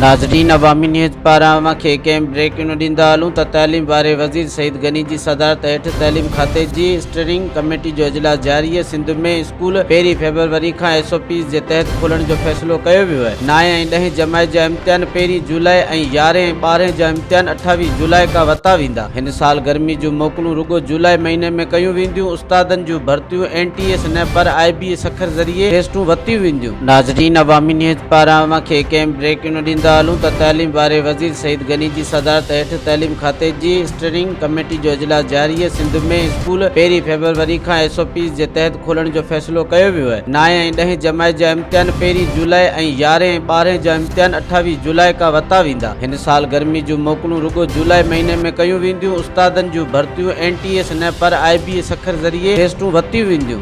ناظرين عوامي نيوز پاران اوهان کي ڪنهن بريڪ نه ڏيندا هلون ته تعليم واري وزير سعيد غني جي صدارت هيٺ تعليم کاتي جي اسٽيئرنگ ڪميٽي جو اجلاس جاري آهي سنڌ ۾ اسڪول پهرين فيبروري کان ايس او پيز جي تحت کولڻ جو فيصلو ڪيو ويو آهي نائين ۽ ڏهين جماعت جا امتحان پهرين جولاء ۽ يارهين ۽ ٻارهين جا امتحان اٺاويهه جولاء کان ورتا ويندا هن سال گرمي جون موڪلون رڳو جولاء مهيني ۾ ڪيون وينديون استادن جون ڀرتيون اين ٽي ايس نه پر آء بي اي سکر ذريعي ٽيسٽون ورتيون وينديون. ناظرين عوامي نيوز پاران اوهان کي ڪنهن بريڪ نه ڏيندا هلون ته تعليم واري وزير سعيد غني جي صدارت هيٺ تعليم کاتي جي اسٽيئرنگ ڪميٽي جو اجلاس جاري آهي سنڌ ۾ اسڪول پهرين فيبروري کان ايس او پيز جي تحت کولڻ جو فيصلو ڪيو ويو آهي نائين ۽ ڏهين جماعت جا امتحان پهرين جولاء ۽ يارهين ۽ ٻارهين جا امتحان اٺاويهه جولاء کان ورتا ويندا هن سال گرمي جون موڪلون رڳو جولاء مهيني ۾ ڪيون وينديون استادن جون ڀرتيون اين ٽي ايس نه پر آء بي اي سکر ذريعي ٽيسٽون ورتيون وينديون.